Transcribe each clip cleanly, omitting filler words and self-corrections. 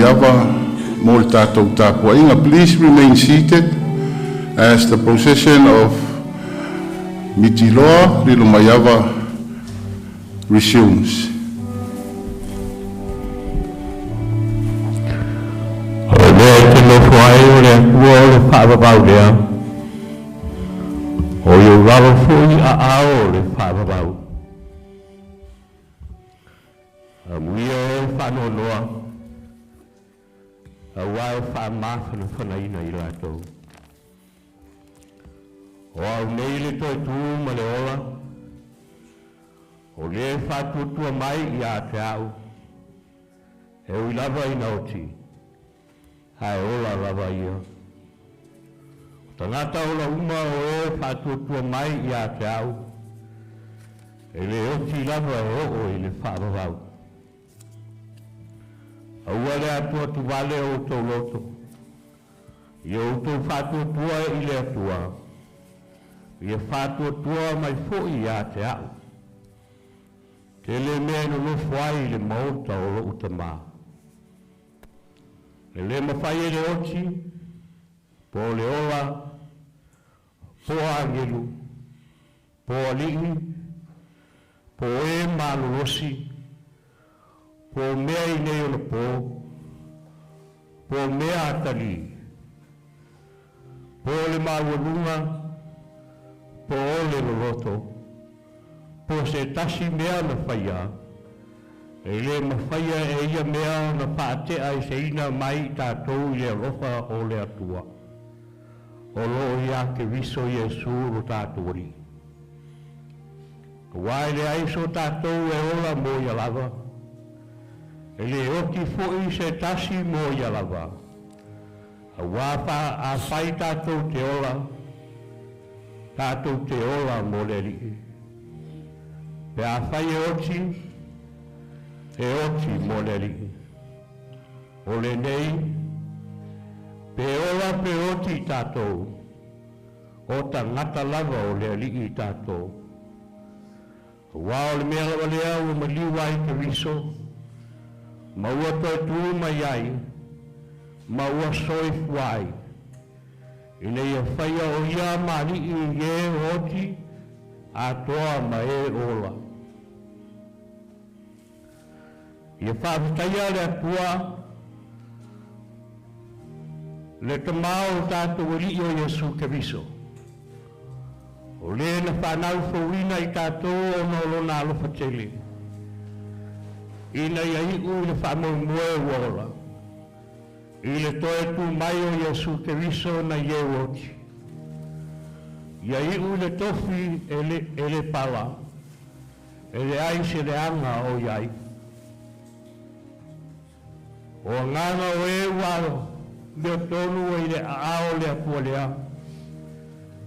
Lilomaiava mo le tatou tapuaiga. Please remain seated as the procession of Mitiloa Lilomaiava resumes. O lea e te nofo ai o le Atua o le faavavau lea, o i ou lalo foi aao o le faavavau. Amuia e faanoanoa, auā e faamafanafanaina i latou. O au nei le toe tu ma le ola, o le faatuatua mai ia te au, e ui lava ina oti, ae ola lava ia. O tagata ola uma o e faatuatua mai ia te au, e le oti lava e oo i le faavavau. Aua le atuatuvale o outou loto, ia outou faatuatua i le Atua, ia faatuatua mai foi ia te au. Tele mea e nonofo ai i le maota o lou tamā. E le mafai e le oti, po o le ola, po o agelu, po o alii, po o e malolosi, po o mea i nei ona po, po o mea atalii, po o le maualuga, po o le loloto, po o se tasi mea na faia, e le mafaia e ia mea ona faateaeseina mai i tatou i le alofa o le Atua. O loo ia Keriso Iesu lo tatou Alii. Auā e leai so tatou e ola mo ia lava, e le oti foi se tasi mo ia lava. Auā afai tatou te ola, tatou te ola mo le Alii. Pe afai e oti, e oti mo le Alii. O lenei, pe ola pe oti tatou, o tagata lava o le Alii tatou. Auā o le mea lava lea ua maliu ai Keriso, ma ua toe tu mai ai, ma ua soifua ai, ina ia faia o ia ma alii i e oti atoa ma e ola. Ia faafetaia le Atua, le Tamā o tatou Alii o Iesu Keriso, o le na fanau fouina i tatou ona o lona alofa tele, ina ia iu i le faamoemoe ua ola, i le toe tu mai o Iesu Keriso nai e ua oti. Ia iu i le tofi e le pala, e leai se leaga o i ai. O agaga o e ua amiotonu ai le aao o le Atua lea,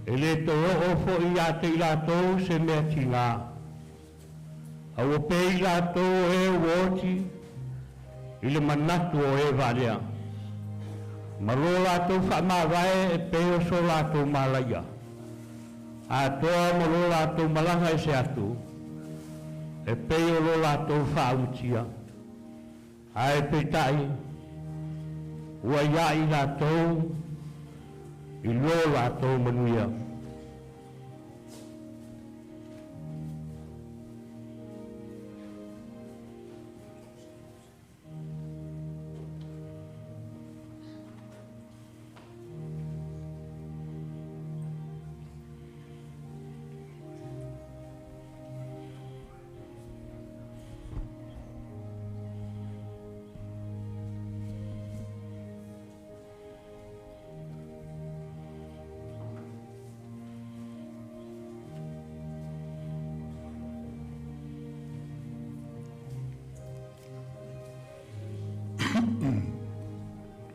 e le toe oo foi ia te i latou se mea tigā. A ua pei i latou o e ua oti i le manatu o e valea, ma lo latou faamavae e pei o so latou malaia, atoa ma lo latou malaga ese atu, e pei o lo latou faaumatia. Ae peitai, ua ia i latou i lo latou manuia.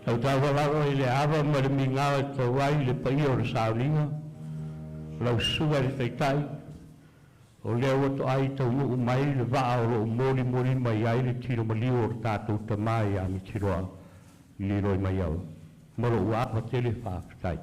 Tautau lava i le ava ma le migao e tau ai le paia o le sauniga, lau susuga i le Taitai, o lea ua toai taunuu mai le vaa o loo molimoli mai ai le tino maliu o le tatou tamā ia Mitiloa Lilomaiava. Ma lou ava tele faafetai.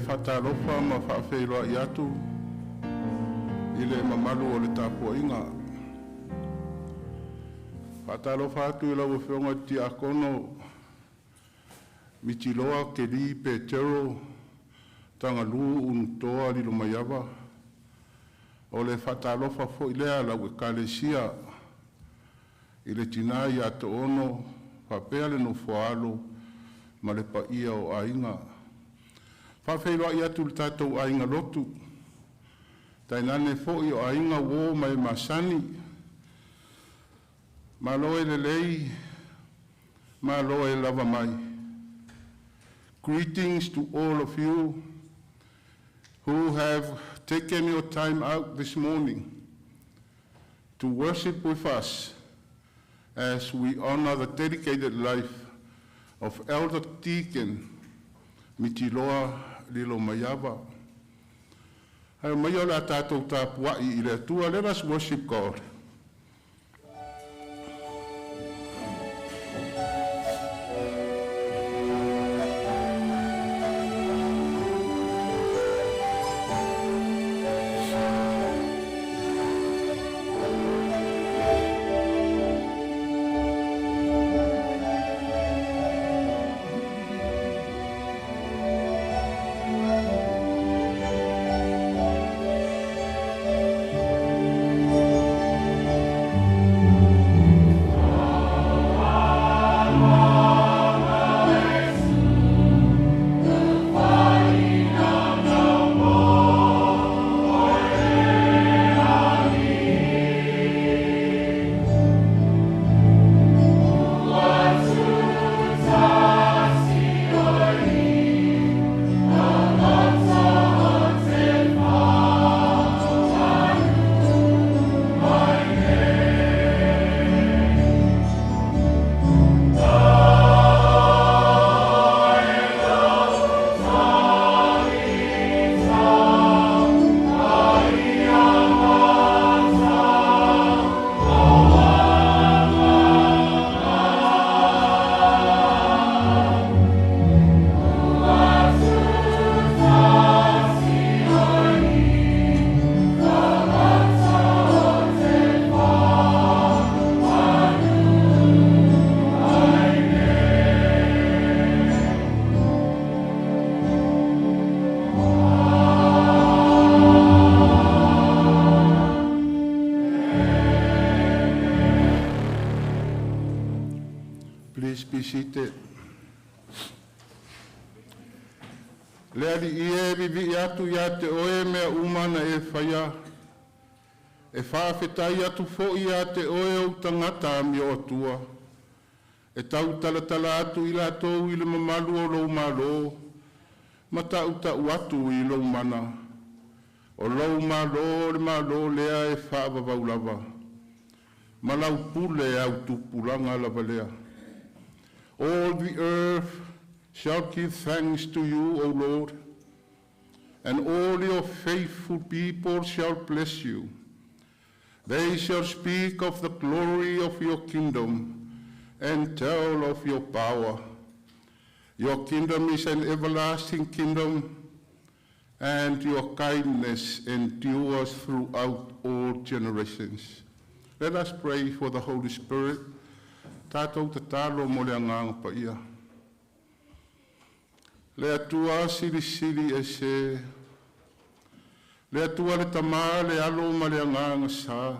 Faatalofa ma faafeiloai atu i le mamalu o le tapuaiga. Faatalofa atu i lau Afioga i le Tiakono Mitiloa Keli Petero Tagalu Unutoa Lilomaiava. O le faatalofa foi lea a lau Ekalesia i le tina ia To'ono faapea le nofo-a-alo ma le paia o aiga. E faafeiloai atu i le tatou aiga lotu, tainane foi o aiga, uo ma e masani. Malo e lelei, malo e lava mai. Greetings to all of you who have taken your time out this morning to worship with us as we honor the dedicated life of Elder Deacon Mitiloa Lilomaiava. Ae omai o le a tatou tapuai i le Atua. Let us worship God. Please be seated. Le Alii e, viivii atu ia te oe mea uma na e faia. E faafetai atu foi ia te oe ou tagata amioatua. E tautalatala atu i latou i le mamalu o lou malo, ma tautau atu i lou mana. O lou malo o le malo lea e faavavau lava. Ma lau pule au tupulaga lava lea. All the earth shall give thanks to you, O Lord, and all your faithful people shall bless you. They shall speak of the glory of your kingdom and tell of your power. Your kingdom is an everlasting kingdom, and your kindness endures throughout all generations. Let us pray for the Holy Spirit. Tatou tatalo mo le Agaga Paia. Le Atua silisili ese, le Atua le Tamā le Alo ma le Agaga Sa.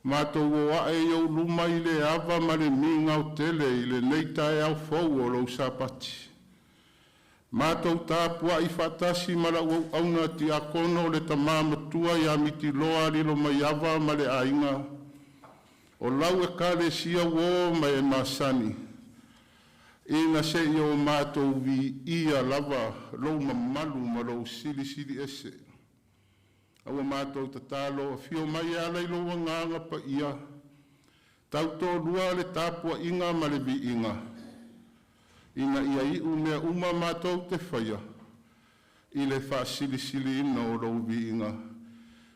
Matou o ae i ou luma i le ava ma le migao tele i lenei taeao fou o lou Sapati. Matou tapuai faatasi ma lau auauna tiakono le tamā matua ia Mitiloa Lilomaiava ma le aiga. O lau Ekalesia uō ma e masani. Ina se i o matou viia lava lou mamalu ma lou silisili ese. A ua matou tatalo afio mai e ala i lou Agaga Paia. Tautolua le tapuaiga ma le viiga. Ina ia iu mea uma matou te faia. I le faasilisiliina o lou viiga.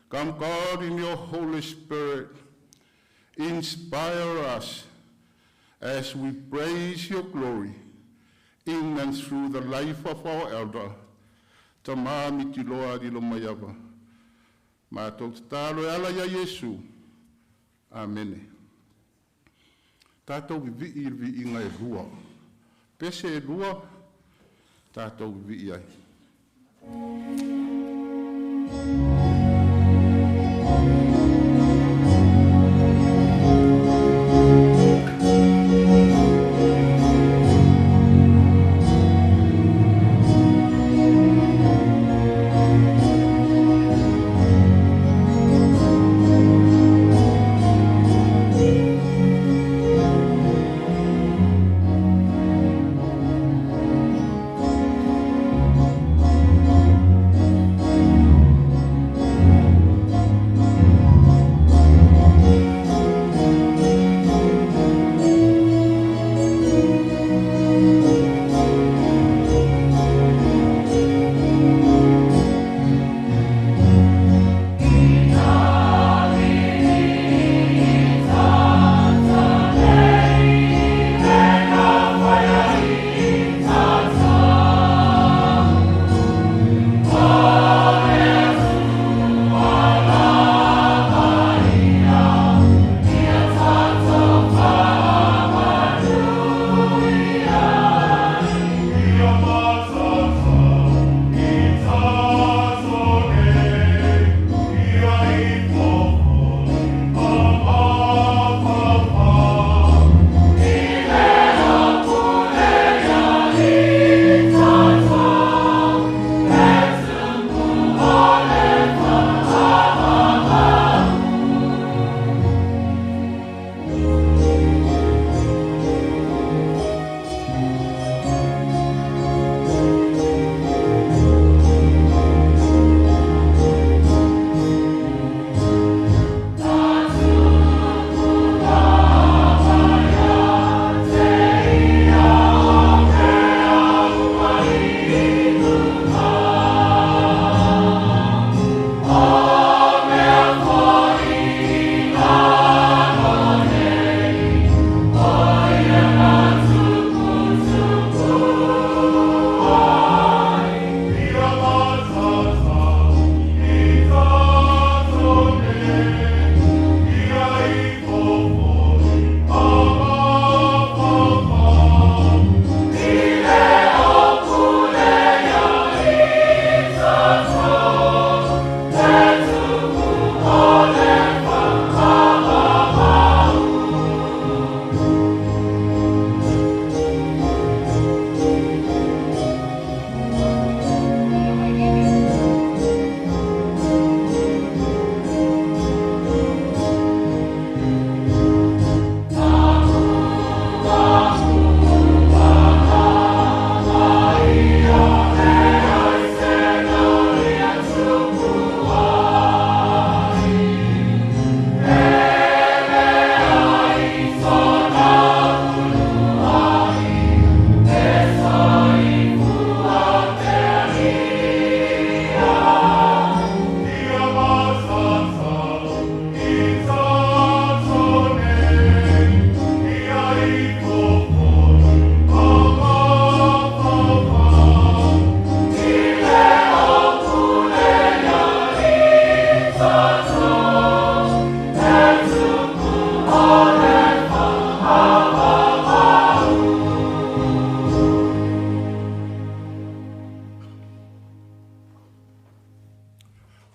Come God in your Holy Spirit, inspire us as we praise your glory. in and through the life of our elder, Tama Mitiloa Lilomaiava. Matou tatalo e ala ia Iesu. Amene. Tatou vivii i le viiga e lua. Pese e lua, tatou vivii ai.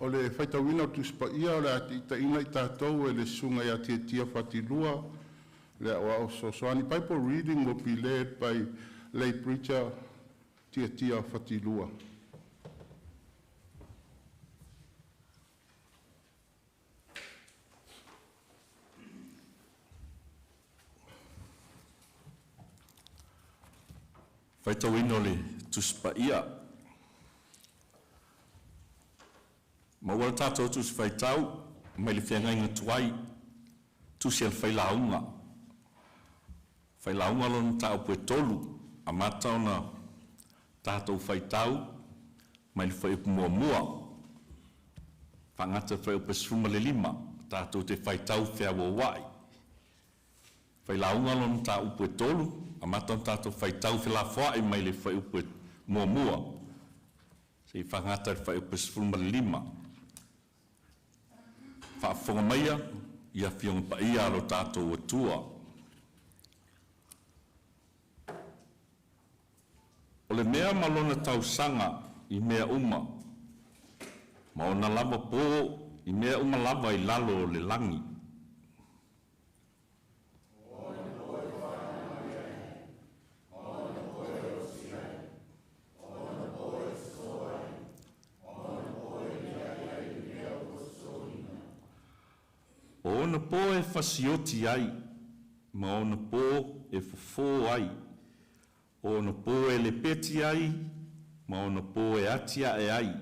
O le faitauina o Tusi Paia o le a taitaiina i tatou e le Susuga ia Tiatia Fatilua, le Aoao Fesoasoani. Bible reading will be led by lay preacher Tiatia Fatilua. Faitauina o le Tusi Paia. Maua le tatou Tusi Faitau mai le Feagaiga Tuai, Tusi a le Failauga. Failauga lona mataupu e tolu, amata ona tatou faitau mai le fuaiupu muamua, faagata le fuaiupu e 15, tatou te faitau feauauai. Failauga lona mataupu e tolu, Amata ona tatou faitau felafoai mai le fuaiupu muamua seia faagata i le fuaiupu 15. Faafofoga maia i Afioga Paia a lo tatou Atua. O le mea ma lona tausaga i mea uma, ma ona lava po i mea uma lava i lalo o le lagi. O ona po e fasioti ai, ma ona po e fofo ai, o ona po e lepeti ai, ma ona po e atiae ai.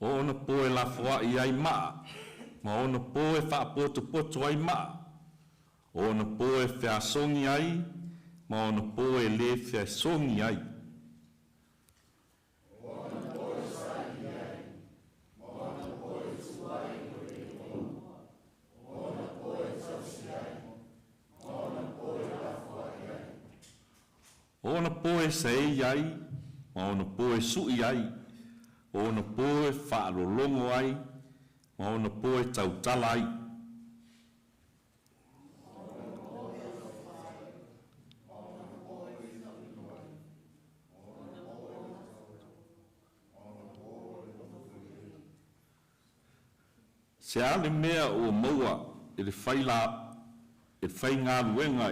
O ona po e lafoai ai maa, ma ona po e faapotopoto ai maa. O ona po e feasogi ai, ma ona po e lē feasogi ai. O ona po e saei ai, ma ona po e su'i ai. O ona po e faalologo ai, ma ona po e tautala ai. Se a le mea ua maua e le e faigaluega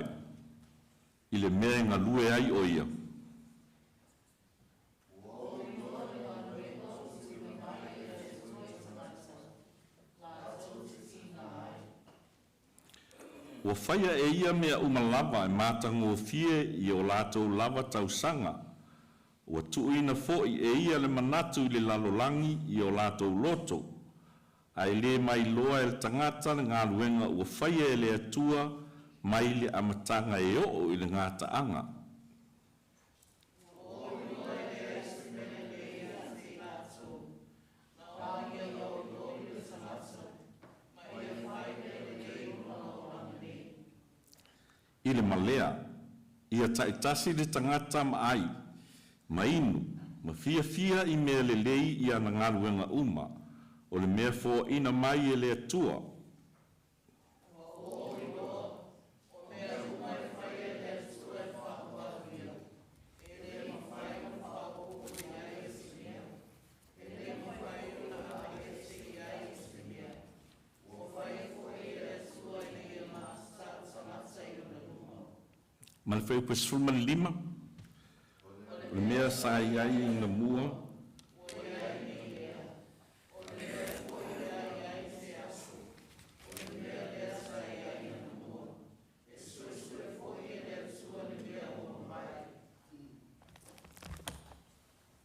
i le mea e galue ai o ia? Ua faia e ia mea uma lava e matagofie i o latou lava tausaga. Ua tuuina foi e ia le manatu i le lalolagi i o latou loto. Ae le mailoa e le tagata le galuega ua faia e le Atua mai le amataga e oo i le gataaga. I le malea, ia taitasi le tagata ma ai, ma inu, ma fiafia i mea lelei i ana galuega uma, o le mea foaina mai e le Atua. Ma le fuaiupu 15, o le mea sa i ai anamua.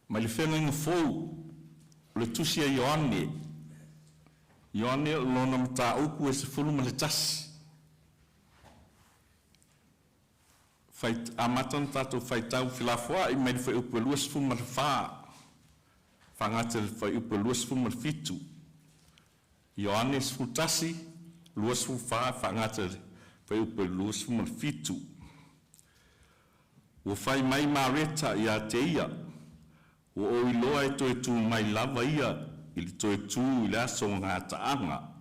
Mai le Feagaiga Fou, o le tusi a Ioane. Ioane o lona mataupu e 11. Amata ona tatou faitau felafoai mai le fuaiupu e 24, faagata i le fuaiupu e 27. Ioane 11, 24, faagata i le fuaiupu e 27. Ua fai mai Mareta ia te ia, ua ou iloa e toe tu mai lava ia i le toe tu i le aso o gataaga.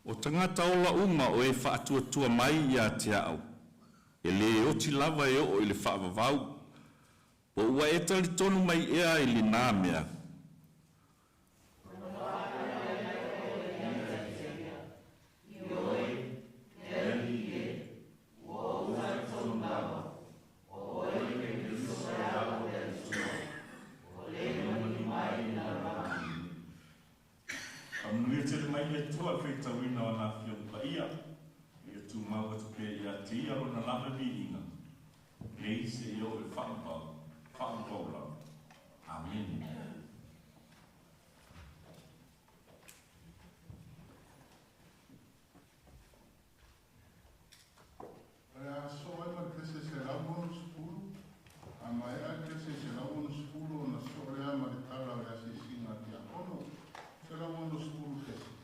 O tagata ola uma o e faatuatua mai ia te au, e lē oti lava e oo i le faavavau, po ua e talitonu mai ea i lenā mea. Amuia tele mai le Atua i le faitauina o ana Afioga Paia, ia tumau atu pea ia te Ia Lona lava viiga, nei seia oo i le faavavau. faavavau lava. Amene. O le a sosoo ai ma le pese 160, a maea le pese 160 ona sosoo lea ma le tala o le asiasiga a tiakono. 160 pese.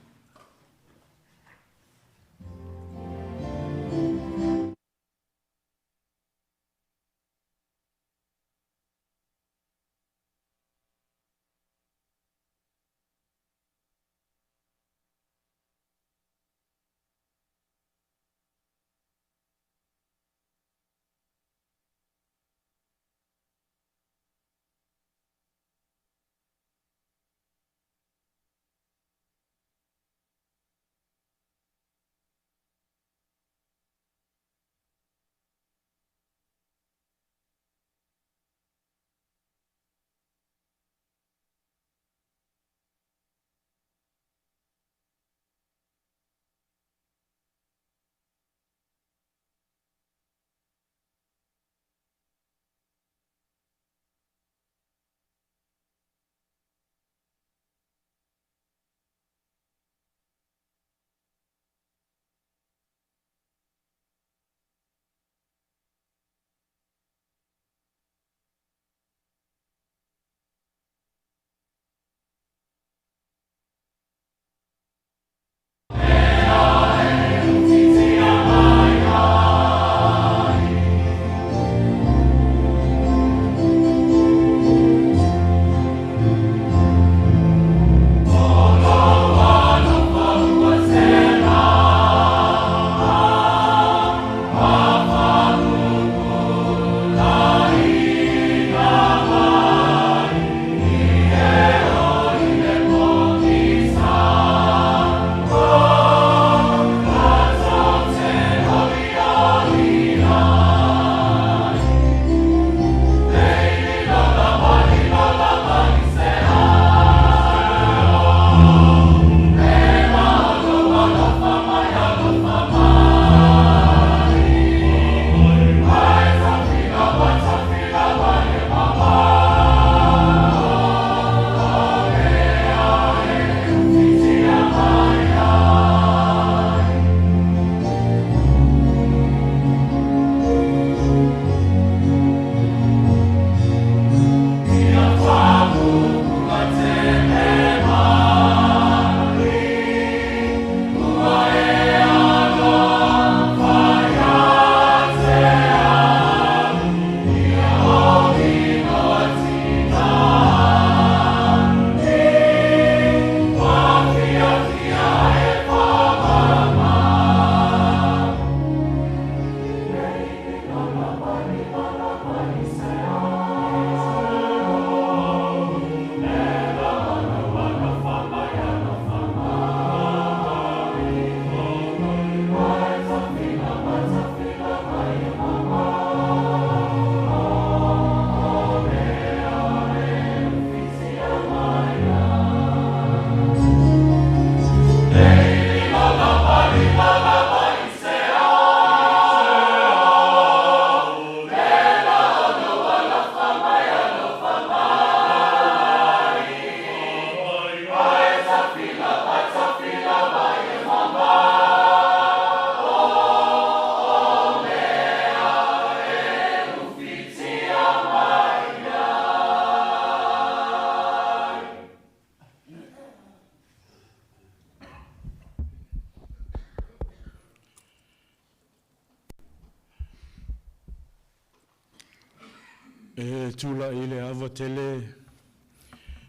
E tula'i i le ava tele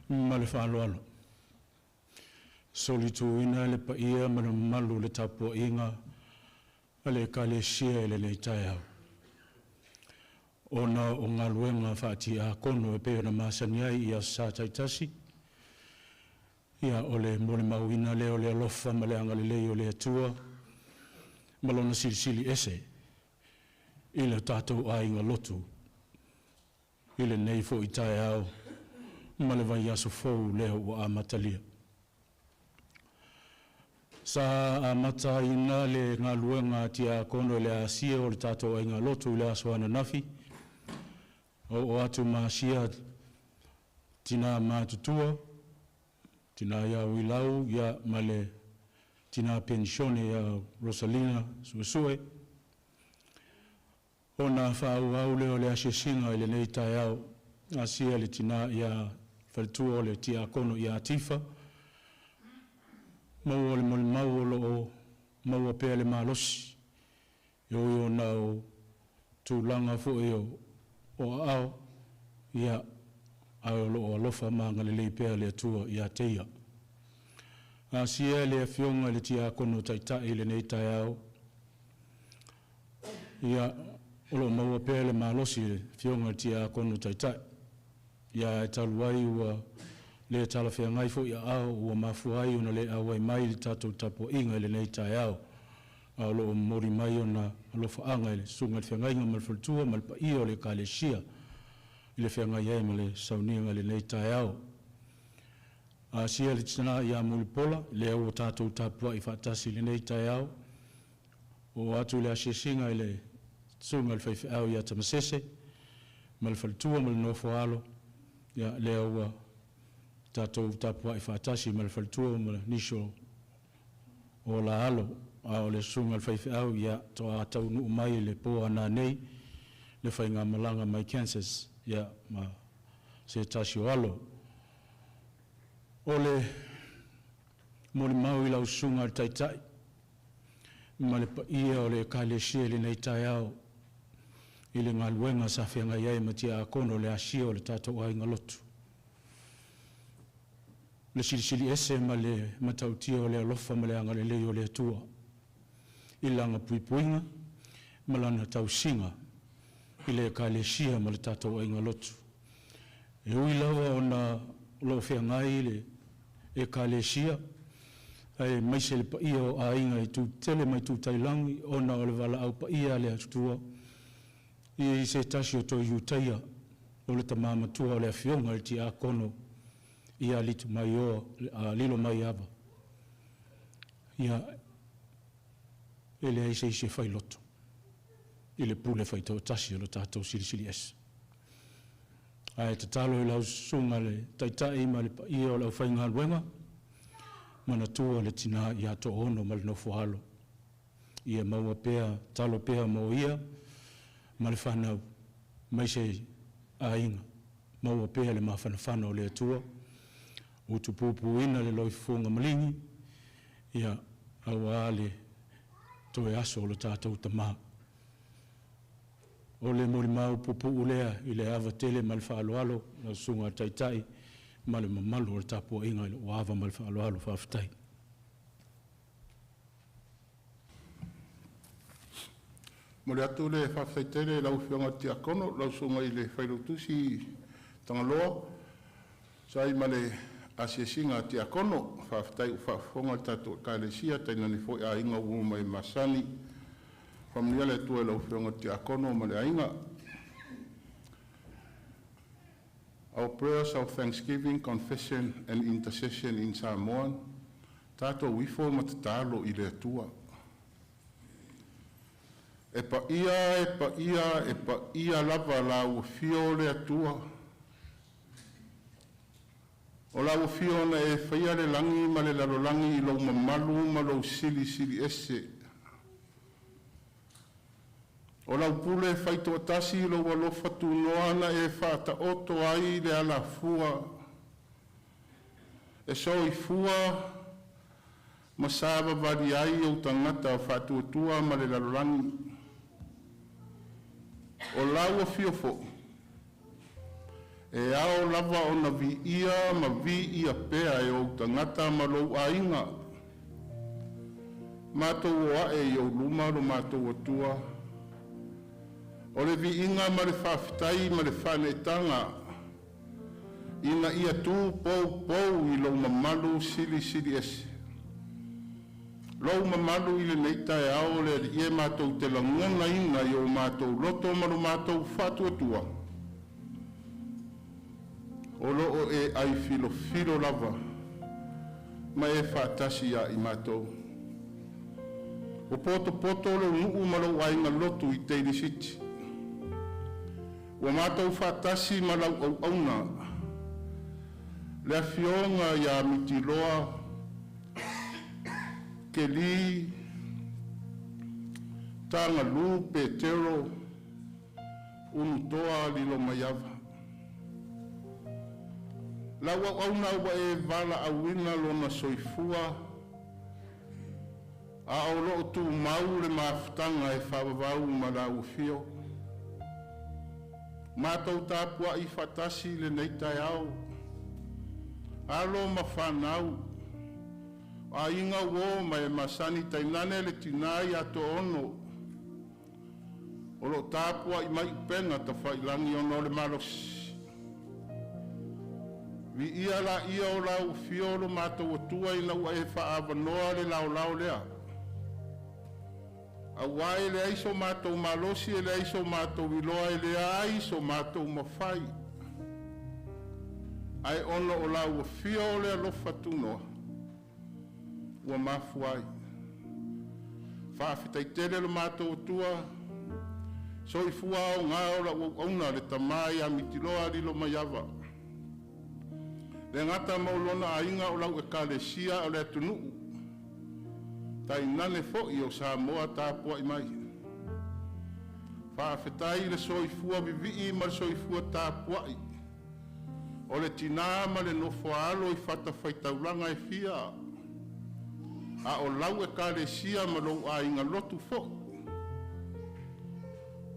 ma le faaaloalo, solituina le paia ma le mamalu o le tapuaiga a le Ekalesia i lenei taeao, ona o galuega faa-tiakono e pei ona masani ai i aso Sa taitasi. Ia, o le molimauina lea o le alofa ma le agalelei o le Atua ma Lona Silisili Ese i le tatou aiga lotu i lenei foi taeao ma le vaiaso fou lea ua amatalia. Sa amataina le galuega a tiakono i le asia o le tatou aigalotu i le aso ananafi. Oo atu ma asia tinā matutua, tinā ia Uilau, ia ma le tinā penisione ia Rosalina Suesue. Ona faaauau lea o le asiasiga i lenei taeao, asia le tinā ia faletua o le tiakono ia Atifa, maua le molimau o lo o maua pea le malosi, e ui ona o tulaga foi o aao, ia, ae o lo o alofa ma agalelei pea le Atua ia te ia. Asia le afioga i le tiakono taitai i lenei taeao, ia, o lo o maua pea le malosi i le afioga i le tiakono taitai. Ia ae talu ai ua le talafeagai foi aao ua mafua ai ona le auai mai i le tatou tapuaiga i lenei taeao. A o lo o momoli mai ona alofaaga i le susuga i le feagaiga ma le faletua ma le paia o le Ekalesia i le feagai ai ma le sauniga i lenei taeao. Asia le tina ia Mulipola, lea ua tatou tapuai faatasi i lenei taeao. Oo atu le asiasiga i le susuga i le faifeau ia Tamasese ma le faletua ma le nofo a alo, ia lea ua tatou tapuai faatasi ma le faletua ma nisi o la alo. A o le susuga i le faifeau, ia faatoa taunuu mai i le po ananei le faigamalaga mai Kansas, ia ma se tasi o alo. O le molimau i lau susuga i le Taitai ma le paia o le Ekalesia i lenei taeao i le galuega sa feagai ai ma tiakono i le asia o le tatou aiga lotu. Le silisili ese ma le matautia o le alofa ma le agalelei o le Atua i lana puipuiga ma lana tausiga i le Ekalesia ma le tatou aiga lotu. E ui lava ona o lo o feagai le Ekalesia aemaise le paia o aiga i itu tetele ma itu tailagi ona o le valaau paia a le Atua i se tasi o toe Iutaia o le tama matua o le afioga i le tiakono ia Lilomaiava, ia e leai se isi e failoto i le pule faitoatasi o le tatou Silisili Ese. Ae tatalo i lau susuga le Taitai ma le paia o le aufaigaluega, manatua le tina ia Toono ma le nofo a alo. Ia maua pea, talo pea mo ia ma le fanau, aemaise aiga, maua pea le mafanafana o le Atua, utupupuina le loifofoga maligi, ia aua le toe aso o le tatou tama. O le molimau puupuu lea i le ava tele ma le faaaloalo lau susuga i le Taitai ma le mamalu o le tapuaiga i lou ava ma le faaaloalo. Faafetai. Momoli atu le faafetai tele i lau Afioga i le Tiakono, lau Susuga i le Failautusi Tagaloa, e tusa ai ma le asiasiga a Tiakono. Faafetai ua faafofoga le tatou Ekalesia, tainane foi aiga ua ma e masani. Faamanuia le Atua i lau Afioga i le Tiakono ma le aiga. Our prayers of thanksgiving, confession and intercession in Samoan. Tatou ifo ma tatalo i le Atua. E paia, e paia, e paia lava lau afio o le Atua. O lau afio na e faia le lagi ma le lalolagi i lou mamalu ma lou silisili ese. O lau pule faitoatasi i lou alofa tunoa na e faataoto ai le alafua e soifua ma savavali ai ou tagata faatuatua ma le lalolagi. O lau afio foi, e ao lava ona viia ma viia pea e ou tagata ma lou aiga. Matou o ae i ou luma lo matou Atua. O le viiga ma le faafetai ma le faaneetaga ina ia tupoupou i lou mamalu silisili ese. Lou mamalu i lenei taeao le Alii e matou te lagonaina i o matou loto ma lo matou faatuatua. O lo o e ai filofilo lava ma e faatasi ia i matou. Ua potopoto lou nuu ma lou aiga lotu i Daly City. Ua matou faatasi ma lau auauna, le Afioga ia Mitiloa Keli Taagalu Petero Unutoa Lilomaiava. Lau auauna ua e valaauina lona soifua a o lo o tumau le mafutaga e faavavau ma lau afio. Matou tapuai faatasi i lenei taeao, alo ma fanau, aiga uo ma e masani tainane le tina ia Toaono o lo o tapuai mai i upega tafailagi ona o le malosi. Viia laia o lau afio lo matou Atua ina ua e faaavanoa le laolao lea. Aua e leai so matou malosi, e leai so matou iloa, e leai so matou mafai, ae ona o lau afio o le alofa tunoa ua mafua ai. Faafetai tele lo matou Atua, soifua aoga o lau auauna le tama ia Mitiloa Lilomaiava. Le gata ma o lona aiga o lau ekalesia o le atunuu, tainane foi o Samoa tapuai mai. Faafetai i le soifua vivii ma le soifua tapuai o le tina ma le nofo a alo i fatafaitaulaga e fia, a o lau ekalesia ma lou aiga lotu foi.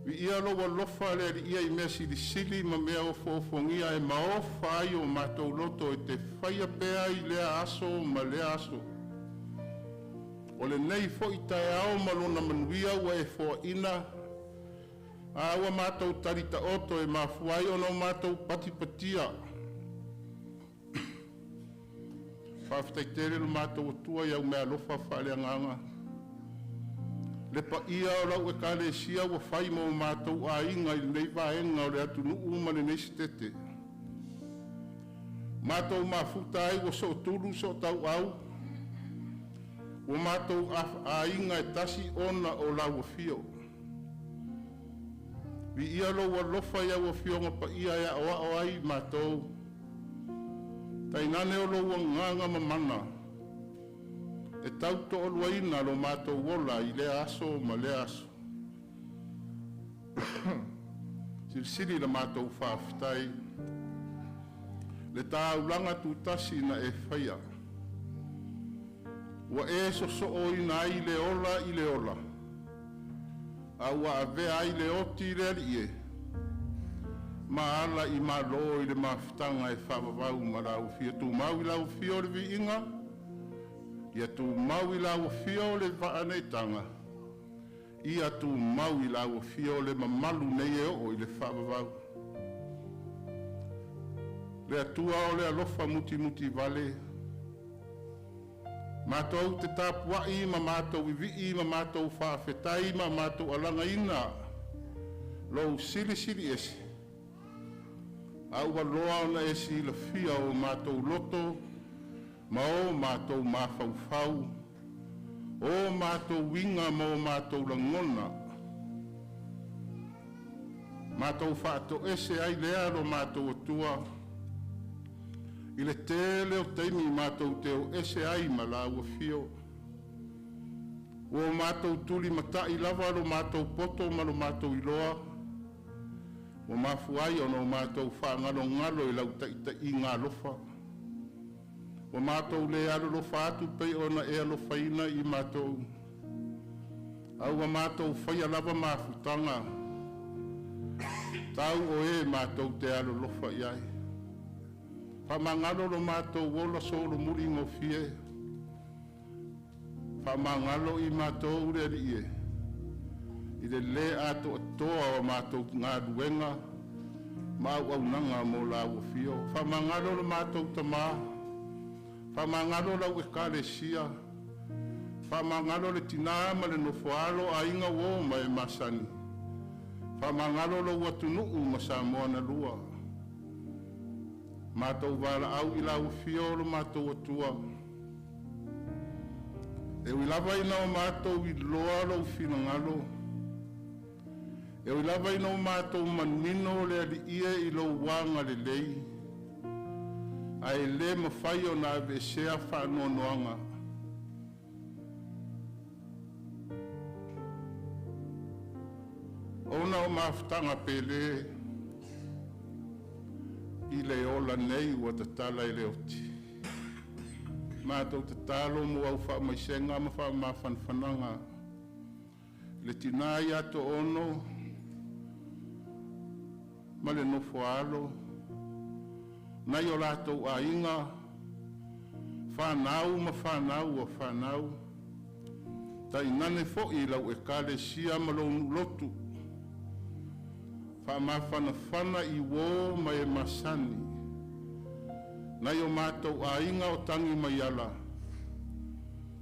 Viia lou alofa le Alii i mea silisili ma mea ofoofogia e maofa ai o matou loto e te faia pea i lea aso ma lea aso. O lenei foi taeao ma lona manuia ua e foaina, a ua matou tali taoto e mafua ai ona o matou patipatia. Faafetai tele lo matou Atua i au meaalofa faaleagaga. Le paia o lau ekalesia ua fai mo matou aiga i lenei vaega o le atunuu ma lenei setete. Matou mafuta ai ua sootulu sootauau, ua matou aiga e tasi ona o lau afio. Viia lou alofa i au afioga paia e aoao ai matou, tainane o lou agaga mamana e tau toaluaina lo matou ola i lea aso ma lea aso. Silisili la matou faafetai, le taulaga tutasi na e faia. Ua e sosooina ai le ola i le ola, a ua avea ai le oti i le Alii e, ma ala i malo i le mafutaga e faavavau ma lau afio. Tumau i lau afio o le viiga, ia tumau i lau afio o le vaaneetaga, ia tumau i lau afio o le mamalu nei e oo i le faavavau. Le Atua o le alofa mutimuti vale, matou te tapuai ma matou vivii ma matou faafetai ma matou alagaina lou silisili ese, a ua loa ona e silafia o matou loto ma o matou mafaufau, o matou uiga ma o matou lagona. Matou faatoese ai lea lo matou Atua i le tele o taimi matou te o ese ai ma lau afio. Ua o matou tulimatai lava lo matou poto ma lo matou iloa, ua mafua ai ona o matou faagalogalo i lau taitaiga alofa. Ua matou le alolofa atu pei ona e alofaina i matou, a ua matou faia lava mafutaga tau o e matou te alolofa i ai. Faamagalo lo matou ola solomuli gofie, faamagalo i matou le Alii e, i le lē atoatoa o matou galuega ma auaunaga mo lau afio. Faamagalo lo matou tamā, faamagalo lau ekalesia, faamagalo le tina ma le nofo a alo aiga uo ma e masani, faamagalo lou atunuu ma Samoa na lua. Matou valaau i lau afio lo matou Atua, e ui lava ina o matou iloa lou finagalo, E ui lava ina o matou manino le Alii e i lou agalelei, ae le mafai ona aveesea faanoanoaga ona o mafutaga pele i le ola nei ua tatala e le oti. Matou tatalo mo au faamaisega ma faamafanafanaga le tina ia Toono ma le nofo a alo, nai o latou aiga, fanau ma fanau a fanau, tainane foi lau Ekalesia ma lou nuu lotu, faamafanafana i uō ma e masani, nai o matou aiga o Tagimaiala,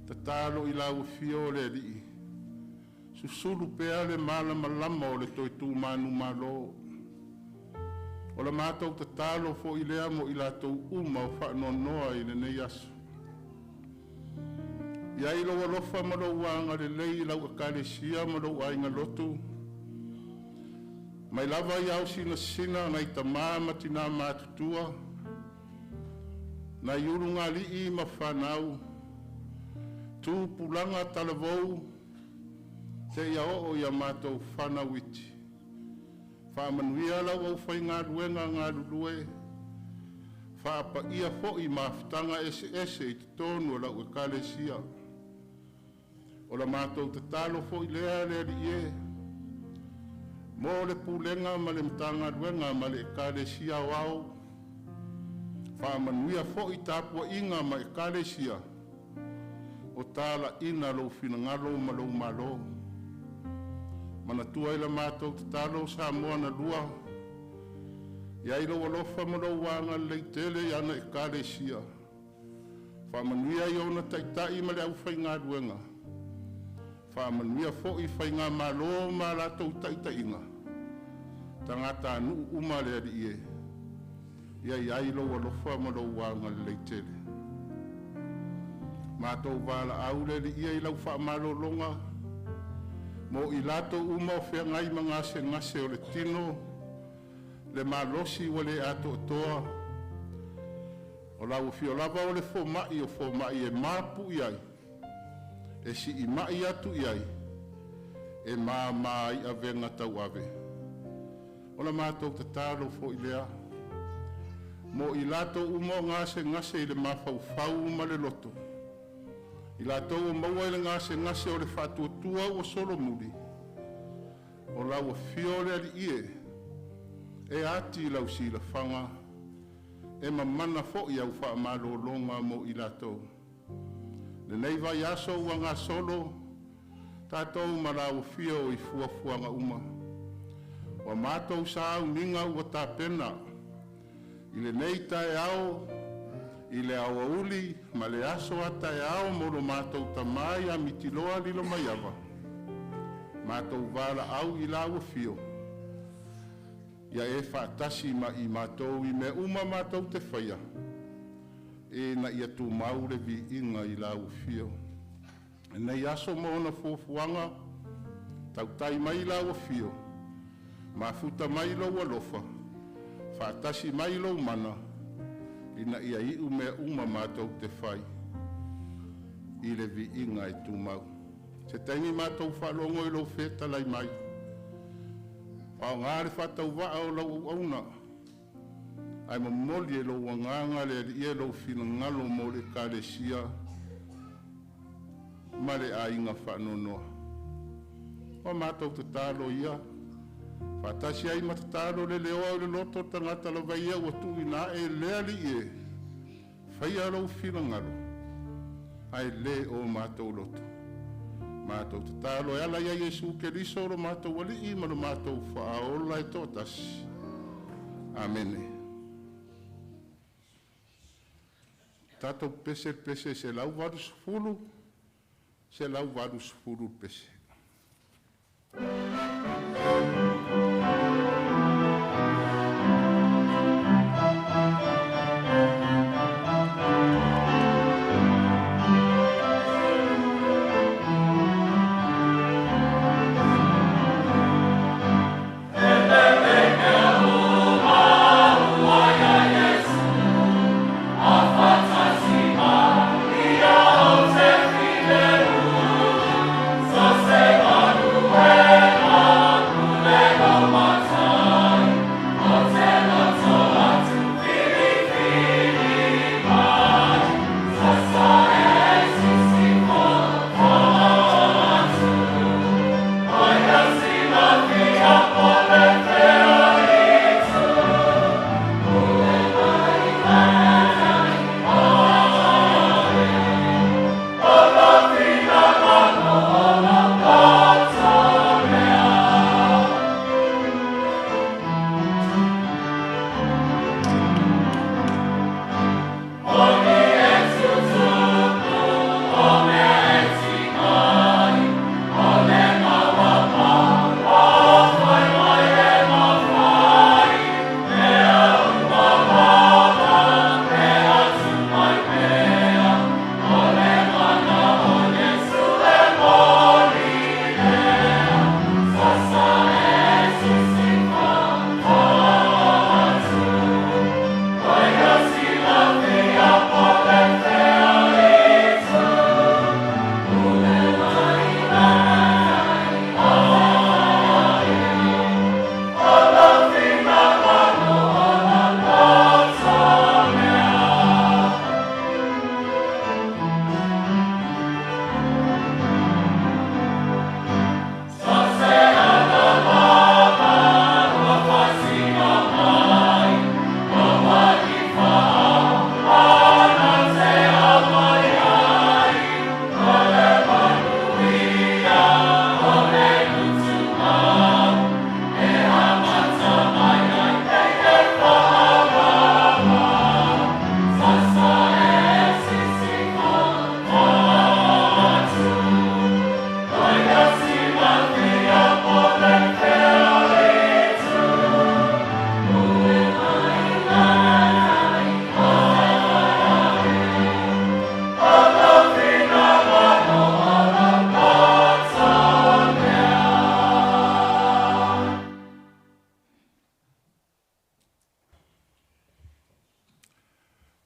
tatalo i lau Afio le Alii, susulu pea le malamalama o le toe tu manumalo. O la matou tatalo foi lea mo i latou uma o faanoanoa i lenei aso. I ai lou alofa ma lou agalelei i lau Ekalesia ma lou aiga lotu, mai lava i ao sinasina nai tamā ma tinā matutua, nai ulugalii ma fanau, tupulaga talavou, seia oo ia matou fanau iti. Faamanuia lau aufaigaluega galulue, faapaia foi mafutaga eseese i totonu o lau Ekalesia. O la matou tatalo foi lea le Alii e, mo le pulega ma le Matagaluega ma le Ekalesia Aoao, faamanuia foi tapuaiga ma Ekalesia o talaiina lou finagalo ma lou malo. Manatua i la matou tatalo Samoa na lua, i ai lou alofa ma lou agalelei tele i ana Ekalesia. Faamanuia i ona taitai ma le aufaigaluega. Faamanuia foi faigamalo ma latou taitaiga. Tagatanuu uma le Alii e. Ia i ai lou alofa ma lou agalelei tele. Matou valaau le Alii e i lau faamalologa mo i latou uma o feagai ma gasegase o le tino, le malosi ua le atoatoa, o lau afio lava o le fomai o fomai e mapu i ai, e siimai atu i ai, e māmā ai avega tauave. O la matou tatalo foi lea, mo i latou uma o gasegase i le mafaufau ma le loto, i latou o maua i le gasegase o le faatuatua ua solomuli, o lau afio le Alii e, e ati i lau silafaga, e mamana foi au faamalologa mo i latou. Lenei vaiaso ua gasolo, tatou ma lau afio i fuafuaga uma. Ua matou sauniga ua tapena i lenei taeao, i le aoauli ma le aso a taeao mo lo matou tamā ia Mitiloa Lilomaiava. Matou valaau i lau afio, ia e faatasi ma i matou i mea uma matou te faia, ina ia tumau le viiga i lau afio. Lenei aso ma ona fuafuaga, tautai mai lau afio, mafuta mai lou alofa, faatasi mai lou mana, ina ia iu mea uma matou te fai i le viiga e tumau. Se taimi matou faalogo i lou fetalai mai, faaaoga le faatauvaa o lau auauna, ae momoli e lou agaga le Alii e lou finagalo mo le Ekalesia ma le aiga faanoanoa. O matou tatalo ia, faatasi ai ma tatalo le leoa o le loto tagata lava ia ua tuuina ae le Alii e, faia lou finagalo, ae le o matou loto. Matou tatalo e ala ia Iesu Keriso lo matou Alii ma lo matou Faaola e toatasi. Amene. Tatou pese pese 180, 180 pese.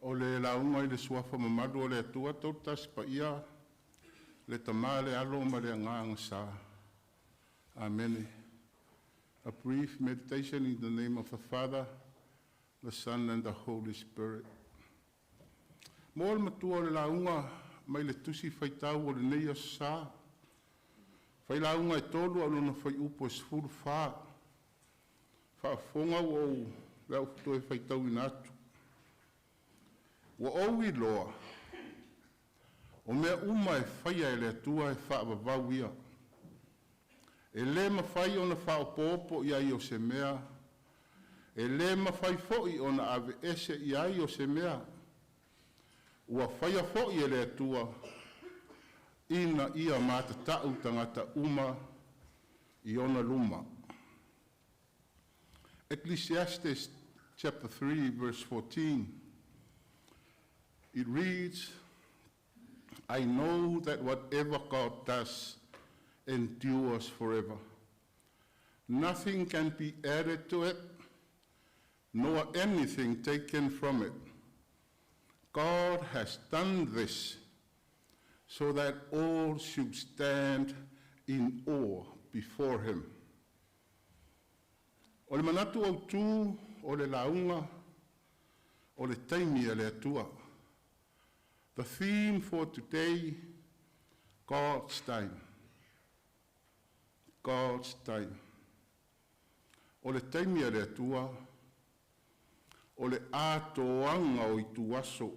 O le lauga i le suafa mamalu o le Atua Tolutasi Paia, le Tama le Alo ma le Agaga Sa. Amene. A brief meditation in the name of the Father, the Son and the Holy Spirit. Mo le matua o le lauga mai le tusi faitau o lenei aso sa. Failauga e 3 au lona fuaiupu e 14. Faafofoga ua ou le au toe faitauina atu. Ua ou iloa, o mea uma e faia e le Atua e faavavau ia. E le mafai ona faaopoopo i ai o se mea, e le mafai foi ona aveese i ai o se mea. Ua faia foi e le Atua ina ia matatau tagata uma i ona luma. Ecclesiastes chapter 3 verse 14. It reads, "I know that whatever God does endures forever. Nothing can be added to it, nor anything taken from it. God has done this so that all should stand in awe before him." O le manatu autū o le lauga o le taimi a le Atua. The theme for today, God's time. God's time. O le taimi a le Atua, o le atoaga o ituaso.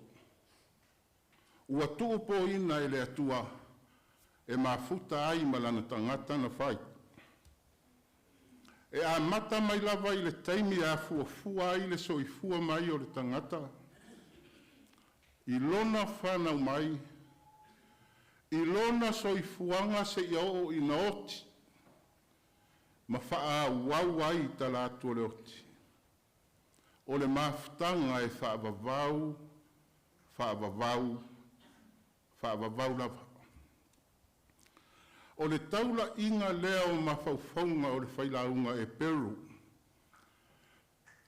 Ua tuupoina e le Atua e mafuta ai ma lana tagata na fai. E amata mai lava i le taimi e afuafua ai le soifua mai o le tagata, i lona whanau mai, i lona soifuaga seia oo ina oti, ma faaauau ai i tala atu o le oti. O le mafutaga e faavavau, faavavau, faavavau lava. O le taulaiga lea o mafaufauga o le failauga Eperu.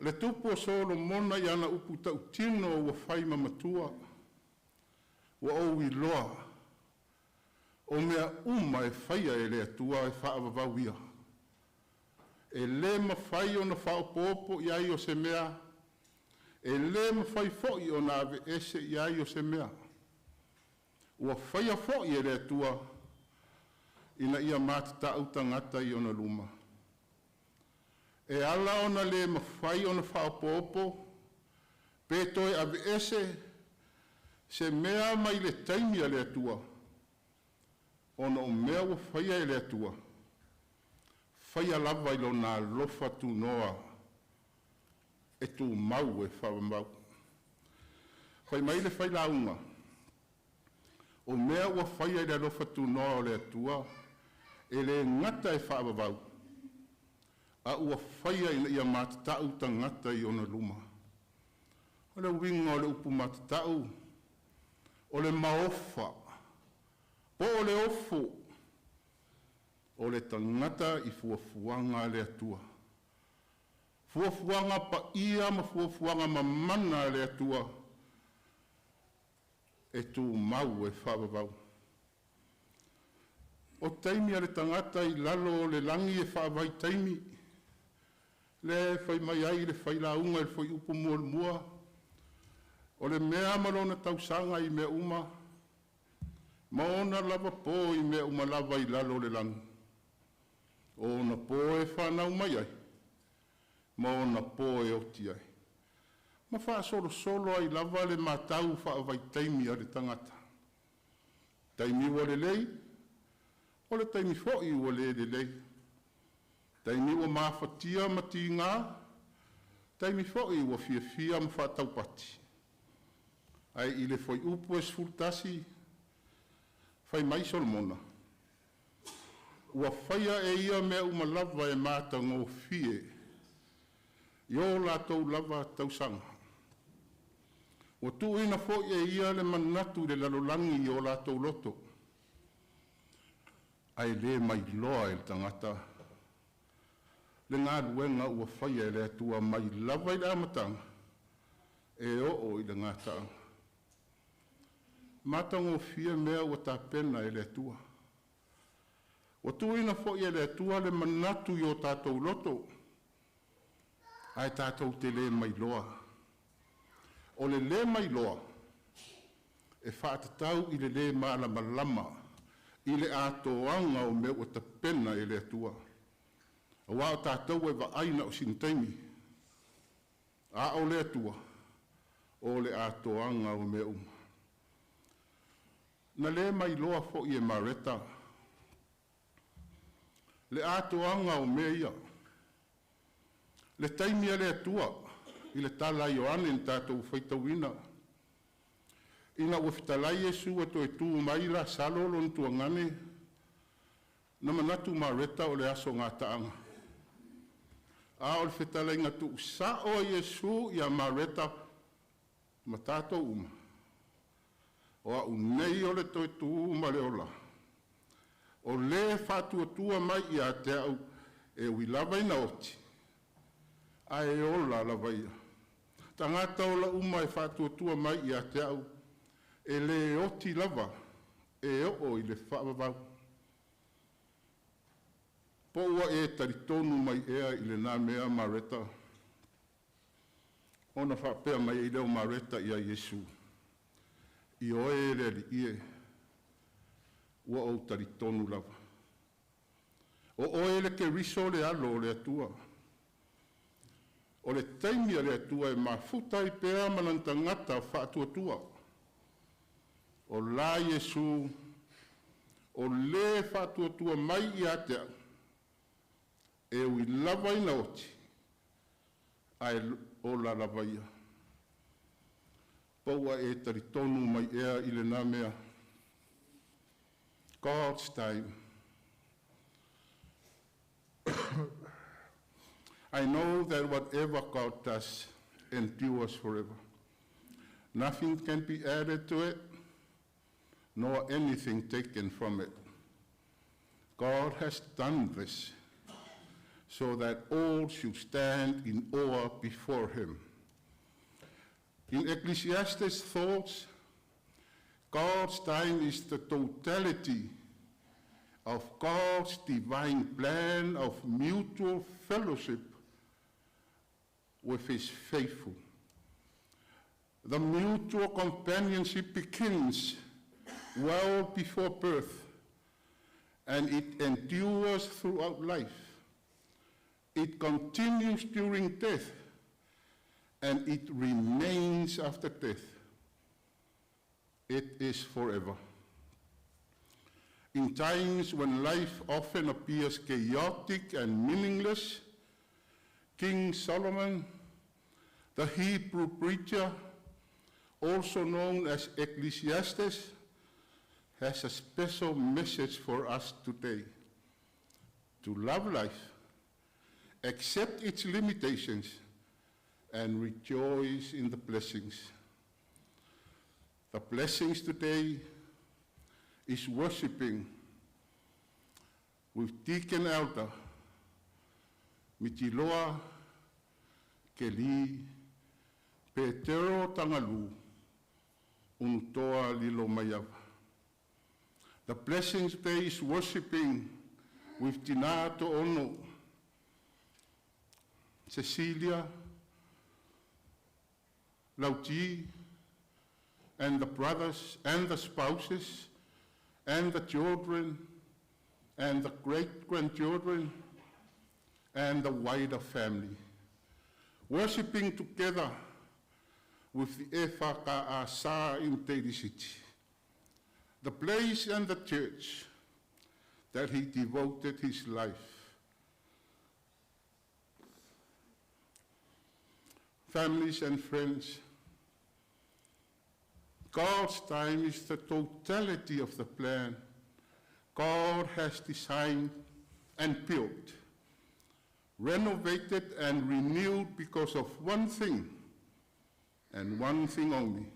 Le tupu o Solomona i ana upu tautino ua fai ma matua, ua ou iloa, o mea uma e faia e le Atua e faavavau ia. E le mafai ona faaopoopo i ai o se mea, e le mafai foi ona aveese i ai o se mea. Ua faia foi e le Atua ina ia matatau tagata i ona luma. E ala ona le mafai ona faaopoopo pe toe aveese se mea mai le taimi a le Atua, ona o mea ua faia e le Atua, faia lava i lona alofa tunoa e tumau e faavavau. Fai mai le failauga, o mea ua faia i le alofa tunoa o le Atua, e le gata e faavavau, a ua faia ina ia matatau tagata i ona luma. O le uiga o le upu matatau, o le maofa, po o le ofo, o le tagata i fuafuaga a le Atua. Fuafuaga paia ma fuafuaga mamana a le Atua e tumau e faavavau. O taimi a le tagata i lalo o le lagi e faavaitaimi, le fai mai ai le failauga i le fuaiupu muamua, o le mea ma lona tausaga i mea uma, ma ona lava po i mea uma lava i lalo o le lagi. O ona po e whanau mai ai, ma ona po e oti ai. Ma faasolosolo ai lava le matau faavaitaimi a le tagata. Taimi ua lelei, o le taimi foi ua le lelei. Taimi ua mafatia ma tiga, taimi foi ua fiafia ma faataupati. Ae i le fuaiupu e 11, fai mai Solomona, ua faia e ia mea uma lava e matagofie i o latou lava tausaga. Ua tuuina foi e ia le manatu i le lalolagi i o latou loto, ae le mailoa e le tagata le galuega ua faia e le Atua mai lava i le amataga. E oo i le gataaga. Matagofie mea ua tapena e le Atua. Ua tuuina foi e le Atua le manatu i o tatou loto, ae tatou te le mailoa. O le lē mailoa, e faatatau i le lē malamalama i le atoaga o mea ua tapena e le Atua. Aua o tatou e vaai na o sina taimi, a o le Atua, o le atoaga o mea uma. Na le mailoa foi e Mareta le atoaga o mea ia, le taimi a le Atua i le tala a Ioane na tatou faitauina, ina ua fetalai Iesu e toe tu mai Lasalo lona tuagane, na manatu Mareta o le aso gataaga. A o le fetalaiga tuusao a Iesu ia Mareta ma tatou uma, o au nei o le toe tu ma le ola. O le faatuatua mai ia te au e ui lava ina oti, ae ola lava ia. Tagata ola uma e faatuatua mai ia te au, e le oti lava e oo i le faavavau. Po ua e talitonu mai ea i lena mea, Mareta? Ona faapea mai ai lea o Mareta ia Iesu, “Ioe le Alii e, ua ou talitonu lava. O oe le Keriso o le Alo o le Atua.” O le taimi a le Atua e mafuta ai pea ma lana tagata faatuatua. O la Iesu, o le faatuatua mai ia te au, e ui lava ina oti, ae ola lava ia. Po ua e talitonu mai ea i lena mea? God's time. I know that whatever God does endures forever. Nothing can be added to it, nor anything taken from it. God has done this so that all should stand in awe before him. In Ecclesiastes' thoughts, God's time is the totality of God's divine plan of mutual fellowship with his faithful. The mutual companionship begins well before birth, and it endures throughout life. It continues during death, and it remains after death. It is forever. In times when life often appears chaotic and meaningless, King Solomon, the Hebrew preacher, also known as Ecclesiastes, has a special message for us today: to love life, accept its limitations, and rejoice in the blessings. The blessings today is worshiping with Deacon Elder Mitiloa Keli Petero Tangalu Unutoa Lilomaiava. The blessings today is worshiping with Tinato Ono, Cecilia, Lauti, and the brothers and the spouses and the children and the great-grandchildren and the wider family. Worshipping together with the EFKA in Daly City, the place and the church that he devoted his life. Families and friends, God's time is the totality of the plan God has designed and built, renovated and renewed because of one thing and one thing only.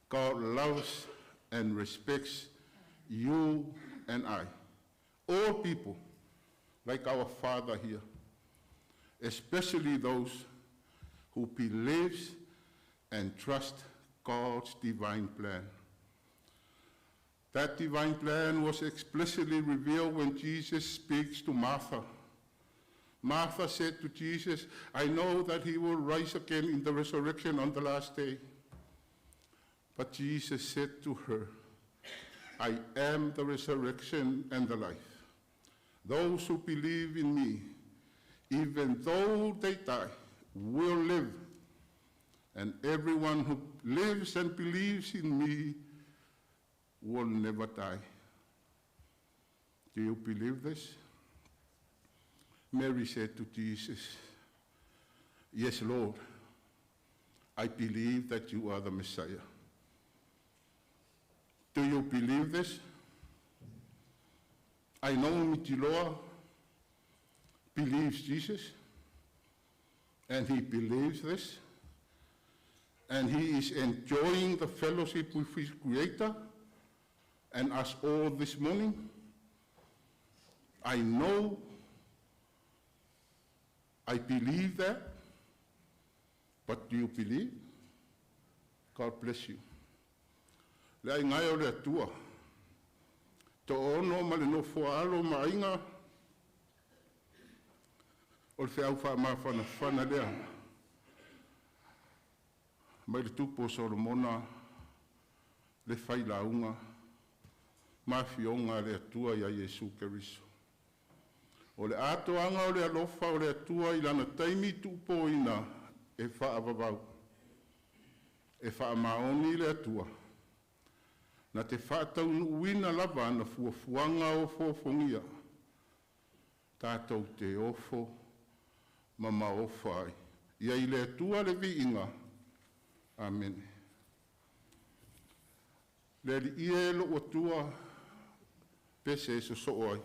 God loves and respects you and I, all people, like our Father here, especially those who believes and trust God's divine plan. That divine plan was explicitly revealed when Jesus speaks to Martha. Martha said to Jesus, "I know that he will rise again in the resurrection on the last day." But Jesus said to her, "I am the resurrection and the life. Those who believe in me, even though they die, will live. And everyone who lives and believes in me will never die. Do you believe this?" Mary said to Jesus, "Yes, Lord, I believe that you are the Messiah." Do you believe this? I know Mitiloa believes Jesus, and he believes this, and he is enjoying the fellowship with his Creator and us all this morning. I know, I believe that, but do you believe? God bless you. Le aiga e o le Atua. To ono ma le nofo a alo ma aiga o le feau faamafanafana lea. Mai le tupu o Solomona le failauga ma afioga a le Atua ia Iesu Keriso. O le atoaga o le alofa o le Atua i lana taimi tuupoina e faavavau. E faamaoni le Atua. Na te faataunuuina lava ana fuafuaga ofoofogia. Tatou te ofo ma maofa ai. Ia i le Atua le viiga. Amene. Le Alii e lou Atua pese e sosoo ai.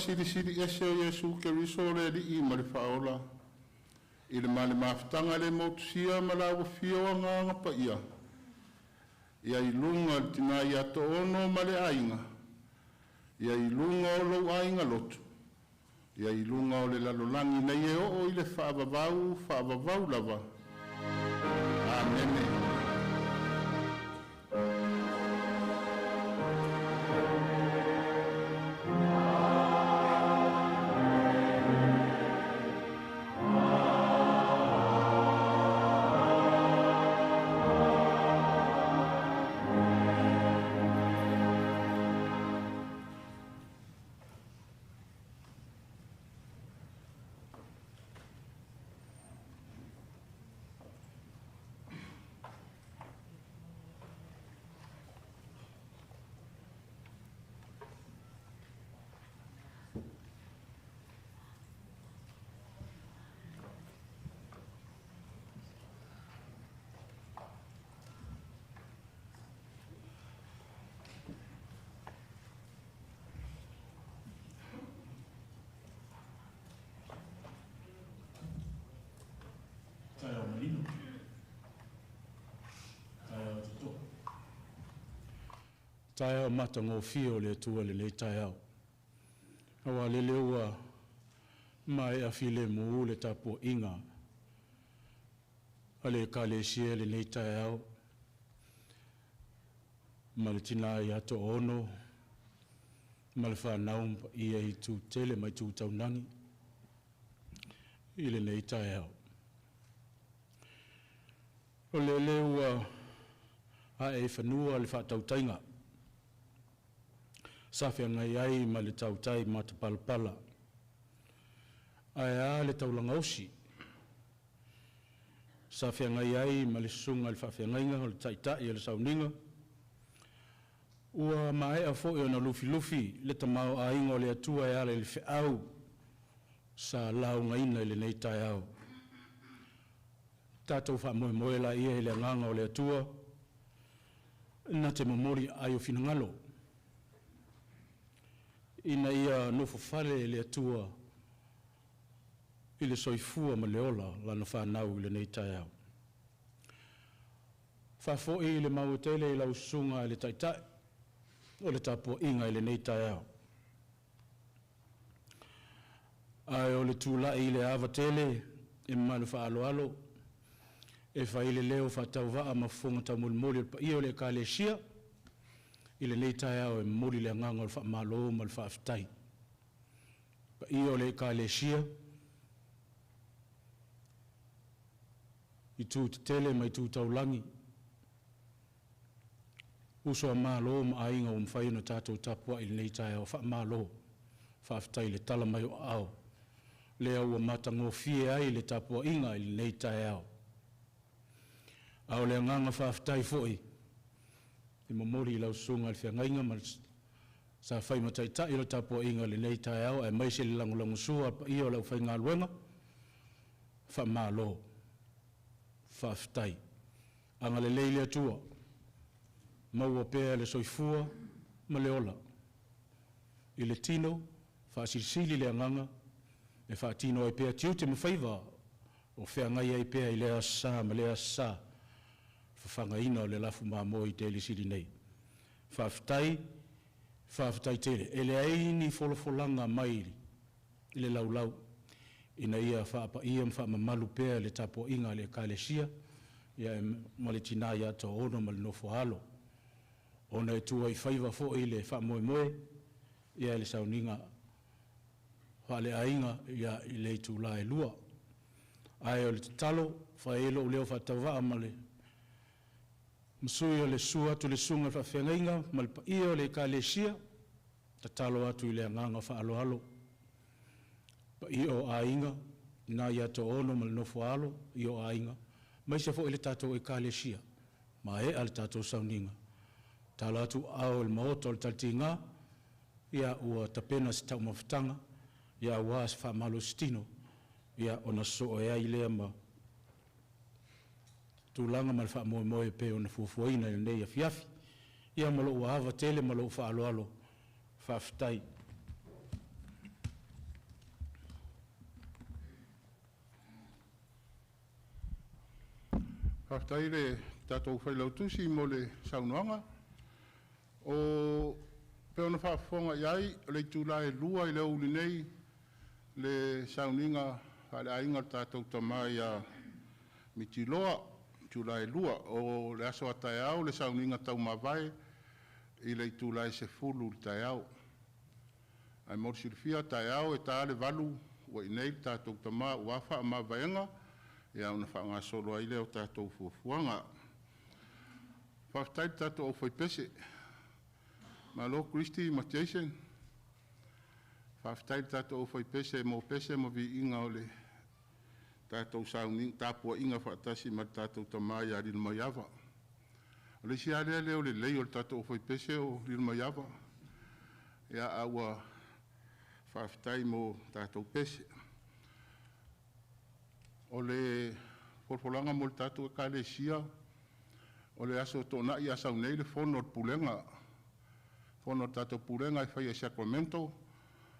Silisili ese o Iesu Keriso le alii ma le faaola i le malemafutaga le motusia ma la ua fia o agaga paia ia i luga le tinā ia Toono ma le aiga, ia i luga o lou aiga lotu, ia i luga o le lalolagi nei e oo i le faavavau faavavau lava. Amene. Taeao malino. Taeao toto. Taeao matagofie o le Atua lenei taeao. Auā lele ua maea filemu le tapuaiga a le Ekalesia lenei taeao ma le tinā ia Toono ma le fanau ma paia i itu tele ma itu taunagi i lenei taeao. O lele ua ae i fanua le faatautaiga sa feagai ai ma le tautai matapalapala ae a le taulaga osi sa feagai ai ma le susuga i le faafeagaiga o le taitai o le sauniga. Ua maea foi ona lufilufi le tamaoaiga o le Atua e ala i le feau sa laugaina i lenei taeao. Tatou faamoemoe laia i le agaga o le Atua na te momoli aai o finagalo ina ia nofofale le Atua i le soifua ma le ola o lana fanau i lenei taeao. Faafoi le maua tele i lau susuga i le taitai o le tapuaiga i lenei taeao. Ae o le tulai i le ava tele e mamalu faaaloalo e fai le leo faatauvaa ma fofoga taumolimoli o le paia o le Ekalesia. i lenei taeao e momoli le agaga o le faamalo ma le faafetai. Paia o le Ekalesia i tu tetele ma itu taulagi, uso a Malo ma aiga ua mafai ona tatou tapuai i lenei taeao, faamalo, faafetai i le tala mai o aao, lea ua matagofie ai le tapuaiga i lenei taeao. A o le agaga faafetai foi e momoli i lau susuga i le feagaiga ma le sa faimataitai o le tapuaiga i lenei taeao aemaise le lagolagosua a le paia o le aufaigaluega, faamalo, faafetai. Agalelei le Atua, maua pea le soifua ma le ola i le tino, faasilisili le agaga e faatino ai pea tiute ma faiva o feagai ai pea i lea aso Sa ma lea aso Sa, fafagaina o le lafu mamoe i Telisili nei. Faafetai, faafetai tele. E leai ni folafolaga mai le laulau ina ia faapaia ma faamamalu pea le tapuaiga a le Ekalesia ma le tina ia Toaono ma le nofo a alo, ona e tua i faiva foi le faamoemoe i le sauniga faaleaiga i le itula e 2:00. Ae o le tatalo, e fai ai lou leo faatauvaa ma le ma sui o le susu atu o le susuga i le faafeagaiga ma le paia o le Ekalesia, tatalo atu i le agaga faaaloalo, paia o aiga, ina ia Toaono ma le nofo a alo, paia o aiga, aemaise foi le tatou Ekalesia, maea le tatou sauniga, tala atu aao i le maota o le talitiga, ia ua tapena se taumafataga aua se faamalositino, ia ona sosoo ai lea ma tulaga ma le faamoemoe pei ona fuafuaina i lenei afiafi. Ia ma lou ava tele ma lou faaaloalo, faafetai. Faafetai i le tatou Failautusi mo le saunoaga. Pei ona faafofoga i ai, o le itula e 2:00 i le aoauli nei le sauniga faaleaiga a le tatou tama ia Mitiloa, itula e 2:00. O le aso a taeao le sauniga taumavae i le itula e 10:00 i le taeao. Ae mo le silafia o taeao e ta le 8:00 ua i inei le tatou tama aua faamavaega, ia ona faagasolo ai lea o tatou fuafuaga. Faafetai i le tatou aufaipese, malo Christy ma Jason. Faafetai i le tatou aufaipese mo pese ma viiga o le tatou tapuaiga faatasi ma le tatou tama ia Lilomaiava. O le isi lava lea leo lelei o le tatou aufaipese o Lilomaiava. Ia, a ua faafetai mo tatou pese. O le folafolaga mo le tatou Ekalesia, o le aso Toonai a sau nei le fono a le Pulega, fono a le tatou Pulega e faia i Sacramento.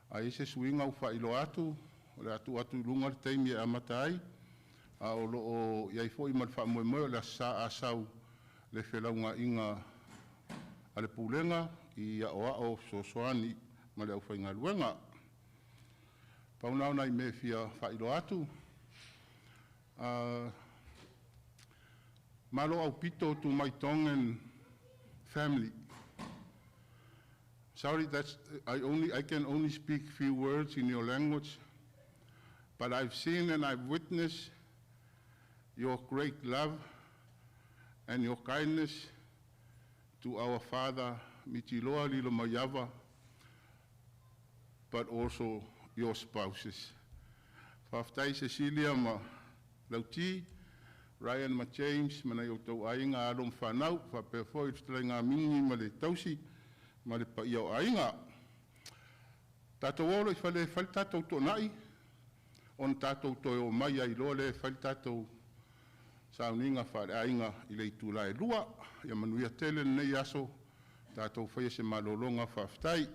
A i ai se suiga ua faailoa atu, o le a tuu atu i luga le taimi e amata ai, a o lo o i ai foi ma le faamoemoe o le Aso Sa a sau le felaugaaiga a le Pulega i aoao fesoasoani ma le aufaigaluega. Pau na o nai mea e fia faailoa atu. Malo aupito to my Tongan family. Sorry that I can only speak few words in your language, but I've seen and I've witnessed your great love and your kindness to our father, Mitiloa Lilomaiava, but also your spouses. Faafetai Cecilia ma Lauti, Ryan ma James, ma nai outou aiga, alo ma fanau, faapea foi le fetalaiga Migi ma le tausi, ma le paia o aiga. Tatou o loa i fale e fai le tatou toonai, ona tatou toe omai ai loa lea e fai le tatou sauniga faaleaiga i le itula e 2:00. Ia manuia tele lenei aso, tatou faia se malologa. Faafetai.